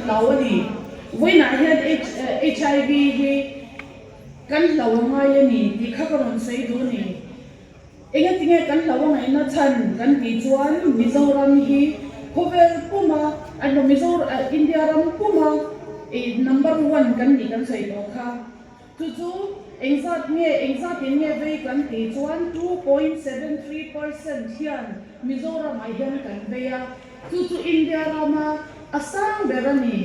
hlau a ni. Vawiinah hian HIV hi kan hlau a ngai a ni tih kha ka rawn sawi duh a ni. Engatinge kan hlau a ngaihna chhan kan tih chuan Mizoram hi khawvel puma Mizo India ram puma number one kan nih kan sawi tawh kha. Chu chu engzat nge engzatin nge vei kan tih chuan 2.73% hian Mizoramah hian kan vei a, chu chu India rama a sang ber a ni.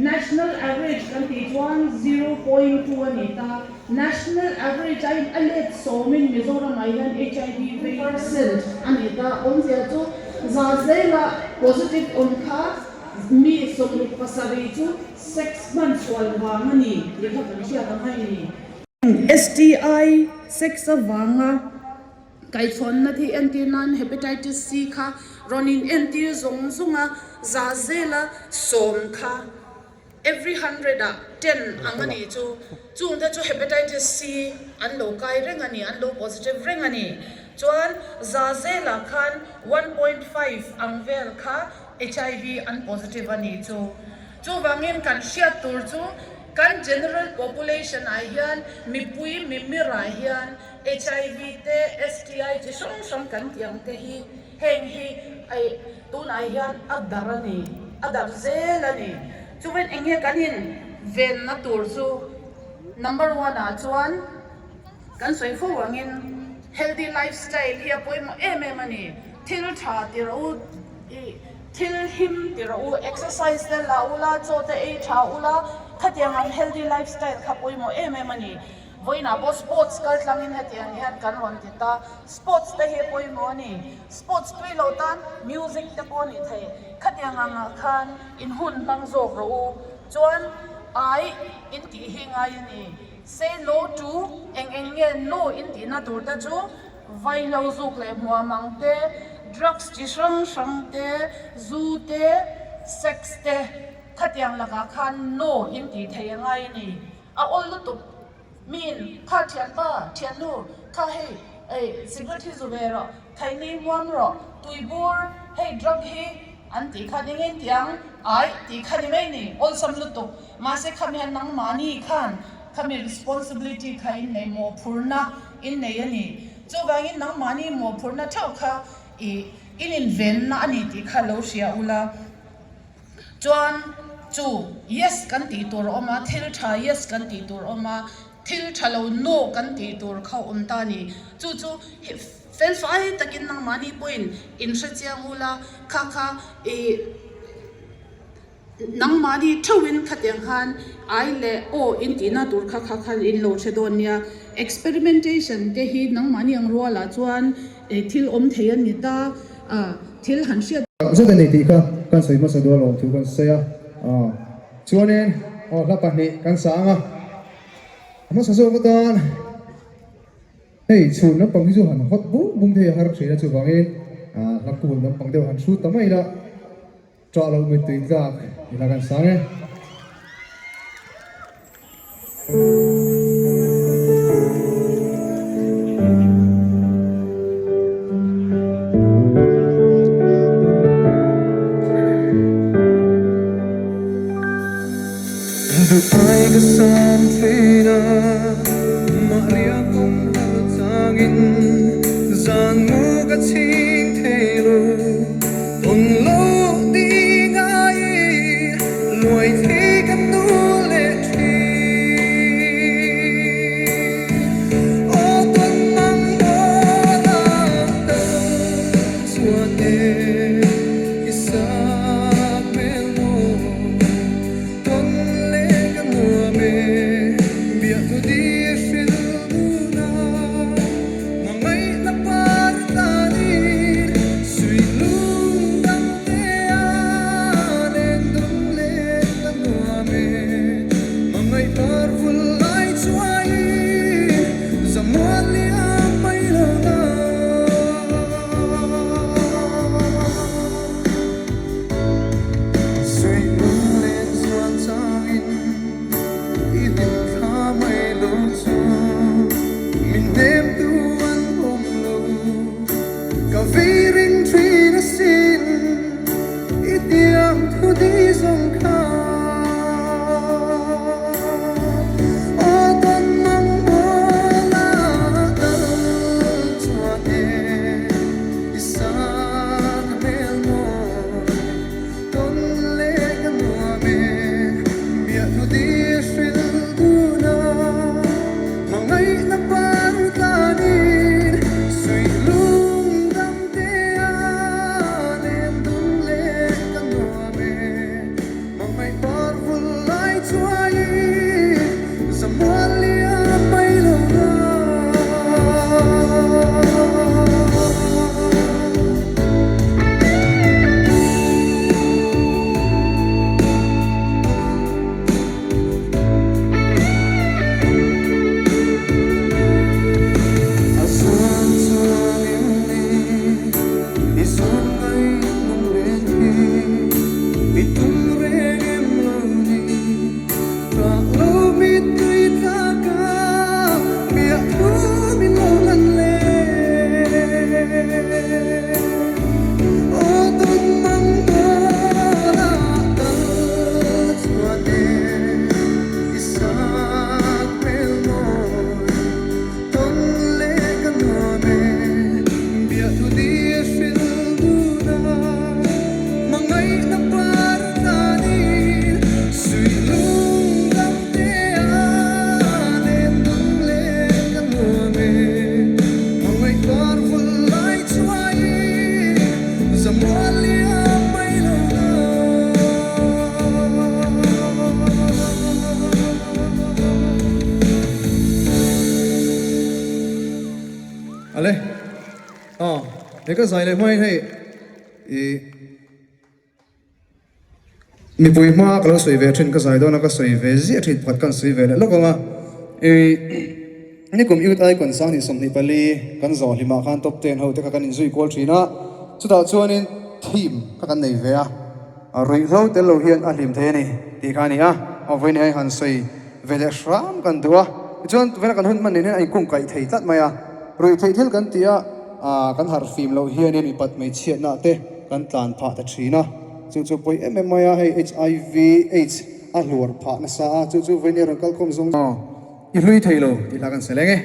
National average kan tih chuan 0.2 a ni ta. National average aiin a let sawmin Mizoramah hian HIV vei percent a ni ta. Awmzia chu za zela positive awm kha mi 67 chu Sex hman sual vang a ni tih kha kan hriat ang a ni. STI, sex avanga kaichhawnna thi entir nan Hepatitis C kha rawn in entir zawng zawng a, za zela sawm kha every hundred ah ten ang a nih chu. Chungte chu Hepatitis C an lo kai reng a ni, an lo positive reng a ni. Chuan za zelah khan 1.5 ang vel kha HIV an positive a nih chu. Chuvangin kan hriat tur chu kan general population ah hian mipui mimir ah hian HIV te STI chi hrang hrang kan tih ang te hi heng hi tunah hian a dar a ni, a dar zel a ni. Chuvangin eng nge kan in venna tur chu number one ah chuan kan sawi fo angin healthy lifestyle hi a pawimawh em em a ni. Thil tha ti rawh u. I thil him ti rawh u, exercise te la ula, chaw te ei tha ula, khatiang ang healthy lifestyle kha pawimawh em em a ni. Vawiinah pawh sports kal tlangin hetiang hian kan rawn ti ta, sports te hi a pawimawh a ni. Sports tui lo tan music te pawh a ni thei, khatiang angah khan in hun hmang zawk rawh u. Chuan ai in tih hi ngai a ni, say no to eng eng nge no in tihna tur te chu, Vaihlo zuk leh hmuam ang te, drugs chi hrang hrang te, zu te, sex te khatiang lakah khan no in tih thei a ngai a ni. A awl lutuk. Miin, Kha thianpa, thiannu, kha hei, ei, cigarette hi zu ve rawh, thaini hmuam rawh, tuibur, hei drug hi an tih khan eng eng tih ang? Ai, tih kha ni mai ni, awlsam lutuk. Mahse khami hian nangmahni khan khami responsibility kha in nei mawhphurna in nei a ni. Chuvangin nangmahni mawhphurhna theuh kha i in invenna a ni tih kha lo hria ula. Chuan chu yes kan tih tur a awm a, thil tha yes kan tih tur a awm a, thil tha lo no kan tih tur kha a awm ta a ni. Chu chu felfai takin nangmahni pawhin in hrechiang ula, kha kha i. Nangmahni theuhin khatiang khan ai leh aw in tihna tur kha kha khan in lo hre dawn nia. Experimentation te hi nangmahni ang rualah chuan thil awm thei a ni ta a, thil han hriat. Zet a ni tih kha kan sawi hmasa dual awm thu kan sawi a, chuanin aw hla pahnih kan sa ang a, a hmasa zawk atan hei chhun lampang hi chu han hawt bung bung thei a har thin a, chuvangin hla kul lampang deuh han hrut ta mai ila. Ṭah loh mittui tlak i la kan sang e. Duhai ka sam thin a, mahnia kawng hal changin zan mu ka chhing thei lo. Tawn lo ding ai luai thi ka nu leh thin. Aw tawn mang mawn a kal chuan e i sak hmel maw. Tawn leh ka nuam e biahthu di hrilh dun a. Ale aw he ka zai leh hmain hei ih mipui hma ka lo sawi ve thin ka zai dawn a ka sawi ve ziah thin pakhat ka han sawi ve leh lawk ang a ih nikum youth icon 2024 kan zawh hlimah khan top ten ho te kha kan inzui kual thin a chutah chuanin theme kha kan nei ve a ruihhlo tel lo hian a hlim thei a ni tih kha a ni a aw vawiin hi han sawi ve leh hram kan duh a, tichuan tuvena kan hun hman nen hian a inkung kaih thei tlat mai a, ruih theih thil kan tih a, aah kan harh fim loh hianin mipat hmeichhiatna te kan tlan phah ta thin a, chu chu pawi em em mai a, hei HIV aids a hluar phah nasa a, chu chu vawiin rawn kalkhawm zawng i hlui thei lo tih hla kan sawi leng e.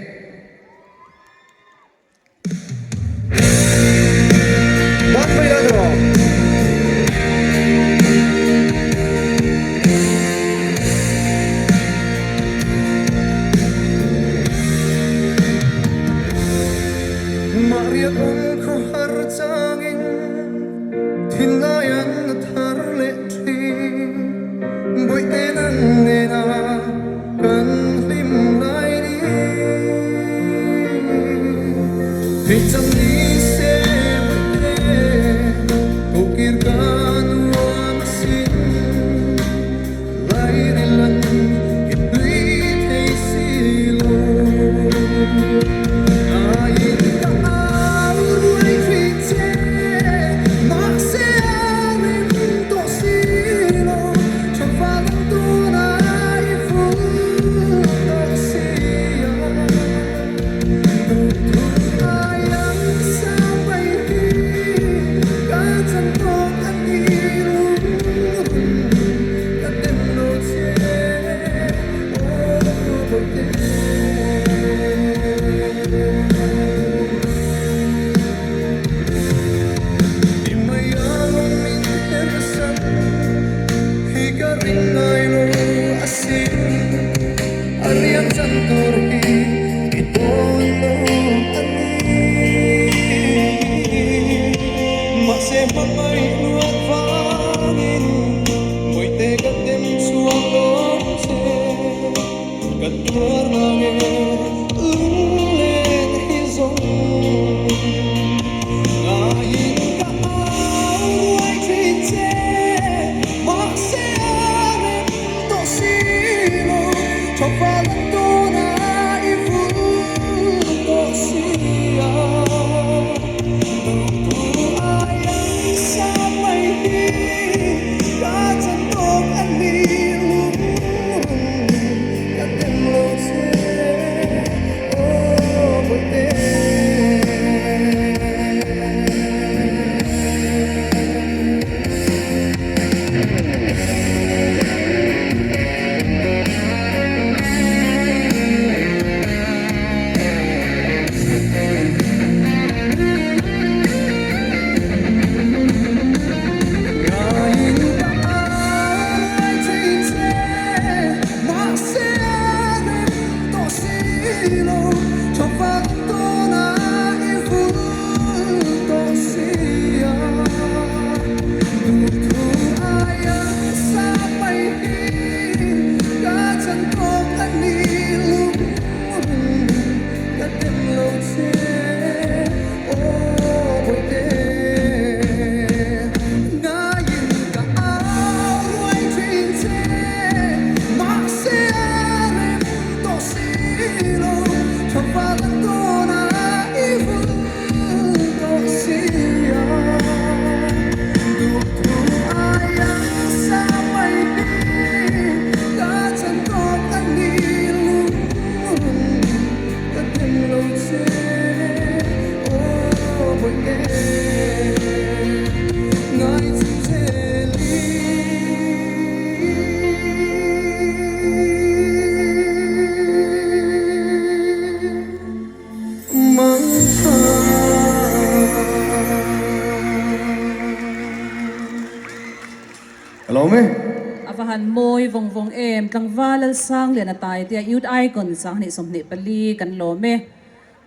A va han mawi vawng vawng em, Tlangval Lalsangliana Taitea Youth Icon 2024 kan lawm e.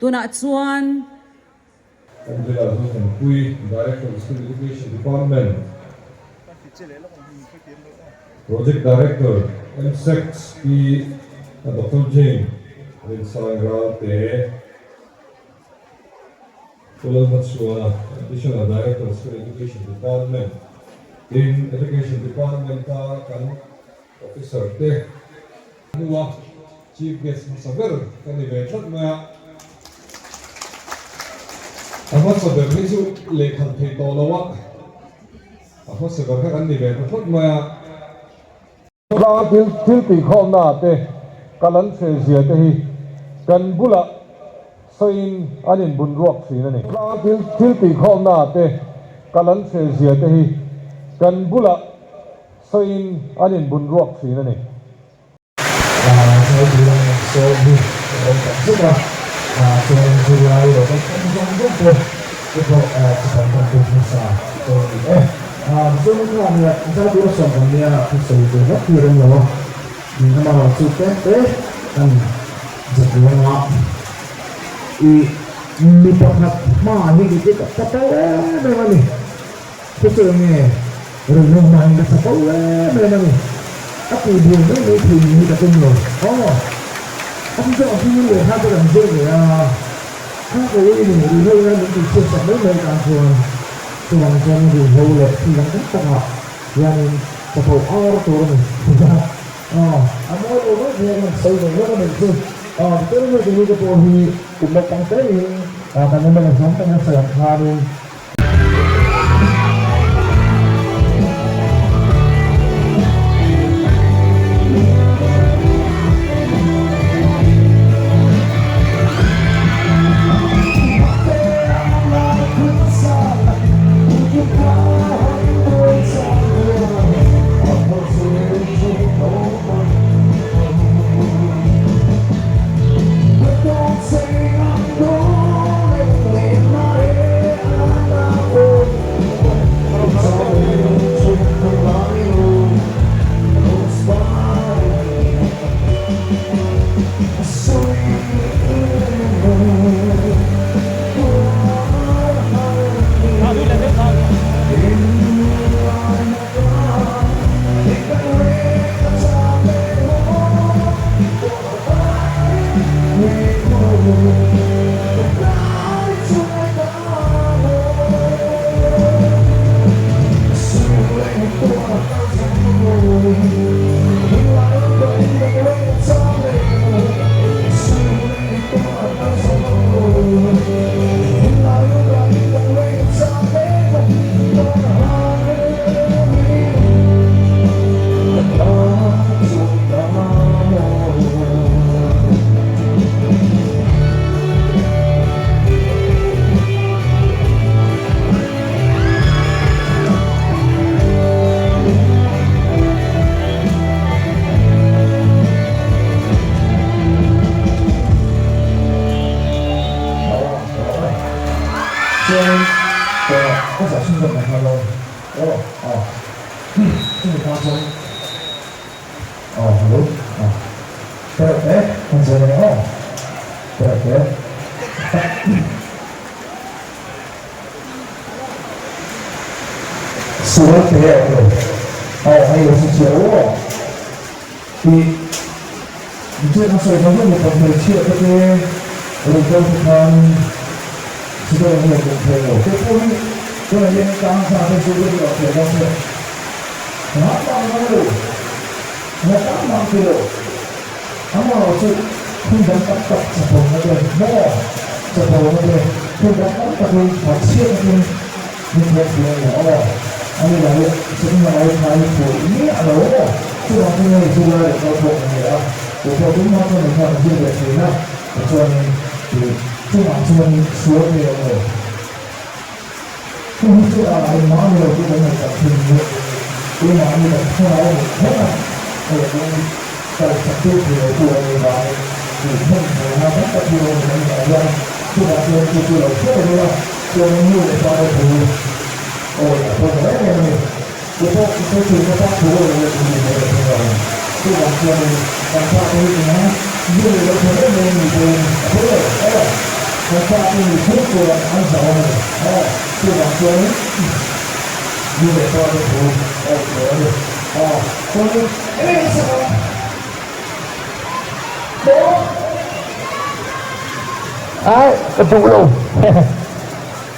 Tunah chuan. Angela Zothanpui, Director School Education Department, Project Director, MSEC Pi Doctor Jane Rinsai Ralte. Pu Lalhmachhuana, Additional Director School Education Department, tin Education Department-a kan Officer te hnua Chief Guest hmasa ber ka ni ve tlat mai a. A hmasa ber hi chu lehkhan theih tawh lo a, a hmasa ber kha kan ni ve ta tlat mai a. Khawtlang thil thil tihkhawmna ah te kal an hreh zia te hi kan bulah sawiin an inbun ruak thin a ni. Khawtlang thil thil tihkhawmna ah te kal an hreh zia te hi kan bulah sawiin an inbun ruak thin a ni.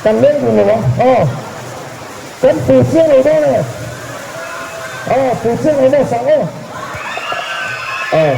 Kan leng duh lo a, aw. Kan pu chiang lo dawn e. Aw, pu chiang lo maw sang aw. Aw.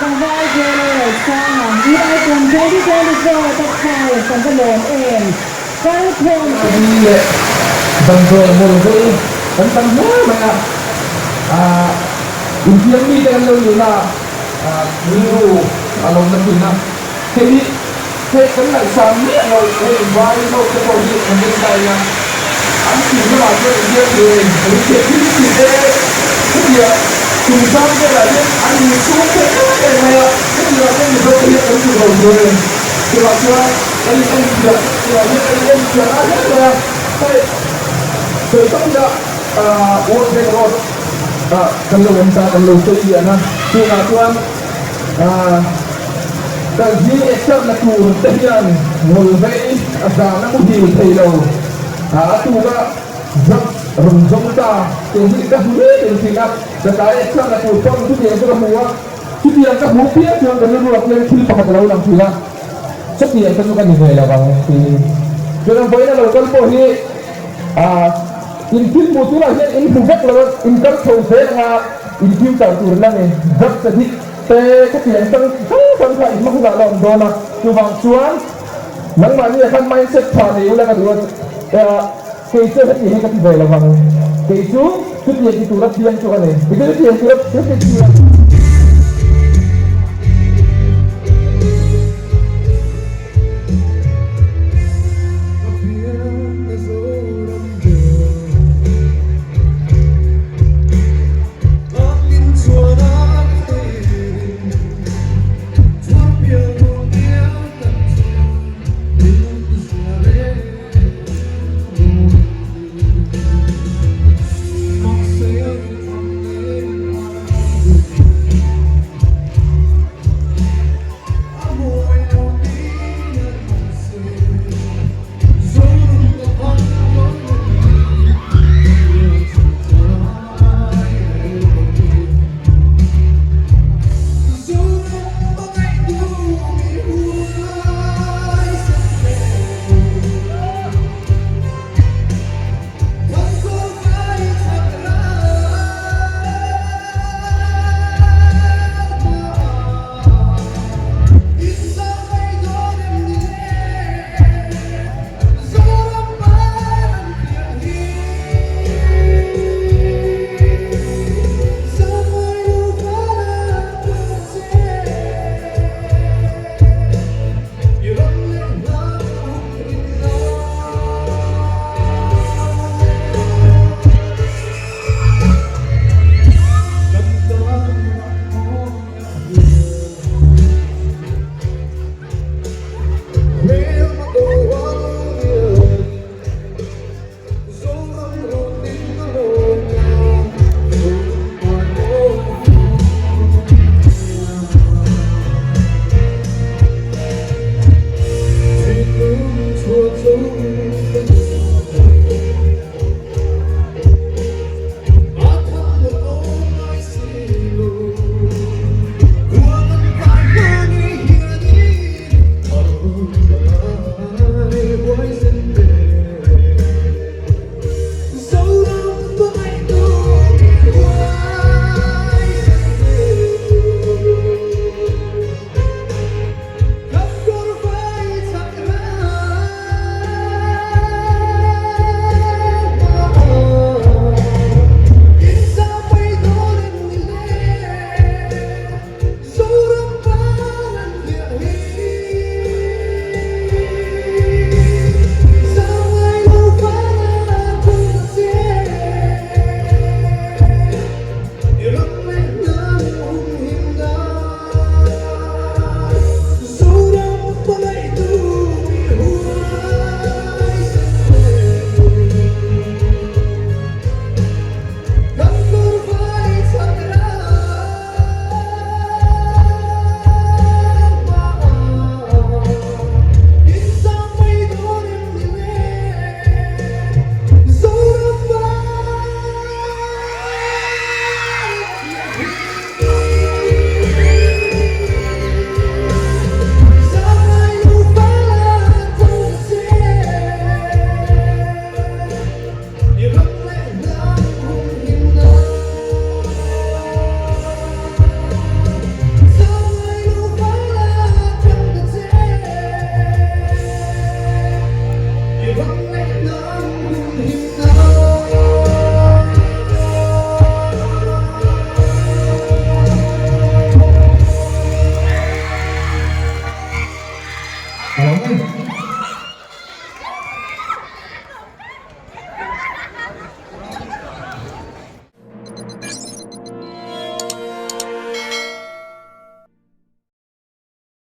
Tlangval Jewelers Sanga Icon 2024 tak khai kan va lawm em. Kalkhawm Tui leh damdawi mawlh vei kan tam hle mai a, aah infiam mite kan lo nihna ah rilru a lo na thin a, hei hi hei kan ngaihsan miah lo hei vai ho te pawh hi kan en ta ila an tih lamah chuan infiam tur a ni, ruihtheih thil tih te hetiang chungchang velah hian an insum thei em em mai a, hetiangah chuan Mizo te hian kan duh lo tur a ni, chuvang chuan. Kan in en fiah fiah hian kan in en fiah ngai hle mai a, hei sawi tak ila World Bank Road ah kan lo awm ta, kan lo sawi lian a, tunah chuan kan zing exam na tur te hian ngawl vei a zan a muhil thei lo, a tuka zak rawn zawng ta te hi ka hmu mek in thin a, ka tlai exam na tur pawn chutiang chu ka hmu a, chutiang ka hmuh piang chuan ka rilruah hian thil pakhat a lo lang thin a. Chutiang te chu ka ni ve lo ang tiin chuan vawiin a lo kal pawh hi ah in thil hmuh tunah hian in hmu vek lo a, in kal chho zel anga in future tur la ni drugs addict te khatiang hrang hrang hrang kha in hma hunah la awm dawn a, chuvang chuan nangmahni ah khan mindset tha nei ula ka duh a. Kei chuan heti hi ka ti ve lo vang. Kei chu chutiang ti tura piang chu ka ni. Kei chu chutiang tura piang.